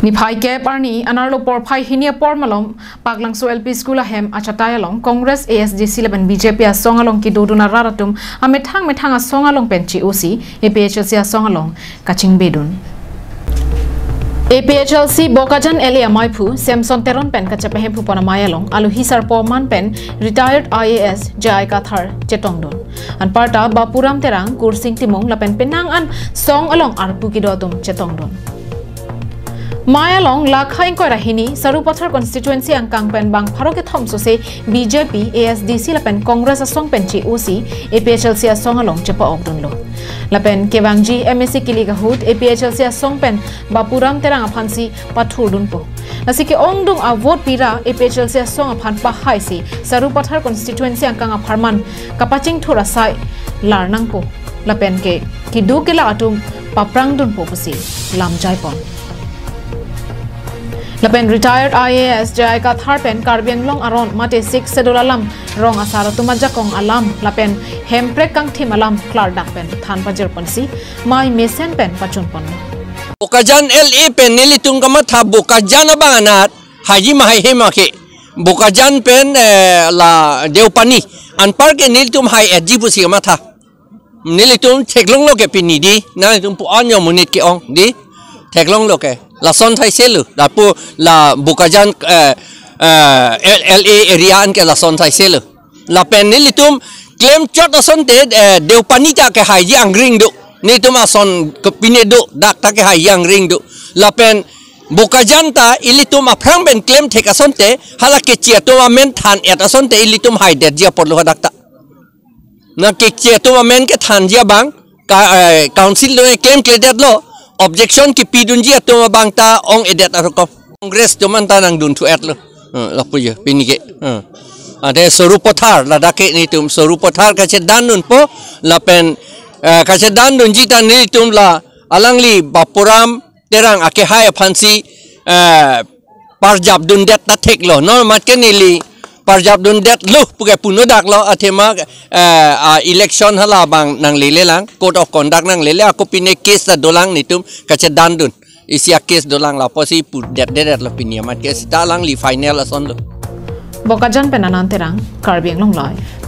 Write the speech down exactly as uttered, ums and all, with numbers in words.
Niphai kep arni anerlo porphai hini apor malom Paklangso L P School ahem achatai along Congress, A S D C lapen B J P asong along kedodun arat atum amethang methang asong along pen che-osi A P H L C asong along kachingbedun. A P H L C Bokajan L A amaiphu Samson Teron pen kachepahemphu pon amei along alohi sarpo aman pen retired I A S J I Kathar chetongdun. Anparta Bapuram Terang, Kursing Timung lapen penang an song along arpu kedo atum chetongdun. Mei along lakha ingkoi ra hini Sarupathar constituency angkang pen bang pharo kethom sose B J P, A S D C lapen Congress asong pen che-osi A P H L C asong along chepa-okdunlo. Lapen kevangji M A C kilik ahut A P H L C asong pen Bapuram Terang aphansi pathurdunpo. Lasi ke-ongdung avote pira A P H L C asong aphan pahaisi Sarupathar constituency angkang apharman kapachingthur asai larnangpo. Lapen ke kedo kelak atum paprangdunpo pusi lamjaipon. Lapen retired I A S J I Kathar pen Karbi Anglong aron mate Sixth Schedule alam, rong asar atum ajakong alam lapen hemprek kangthim alam klardak pen than pajirponsi mei mesen pen pachunpon. Bokajan L A pen nelitum kamatha Bokajan abang anat haiji ma haihe ma ke. Bokajan pen, eh, la Deopani anpar ke nelitum hai-etji pusi kamatha. Nelitum theklonglo ke pini di, nanglitum pu-an yo monit ke-ong di, theklonglo ke. Lason thaiselo, lapu la Bokajan, eh, eh, L-, L A area an ke lason thaiselo. Lapen nelitum klemchot asonte, eh, Deopani ta ke haiji angring do. Nelitum ason kepine do, dak ta ke haiji angring do. Lapen Bokajan ta ilitum aphrang pen klemthek asonte, hala keche atum amen than-et asonte ilitum haidetji apotlo hadak ta. Na keche atum amen kethanji abang, ka, eh, council do klemkledetlo, objection kepidunji atum abang ta ong-edet arukom. Congress atum anta nangdunthu-etlo. Eh, lapu je, pini ke. Eh. Ade Sarupathar, ladak ke nelitum Sarupathar kachedandunpo, lapen, eh, kachedandunji ta nelitum la alangli Bapuram Terang akehai aphansi, eh, parjapdundet ta theklo. Non mat ke neli parjapdundetlo puke punodaklo athema, eh, a election hala abang nanglelelang, code of conduct nanglele, ako pine case ta dolang nelitum kachedandun. Isi a case dolang lapusi pudetdetlo pini amat ke sita alangli final asonlo. Bokajan pen Anand Terang, Karbi Anglong Live.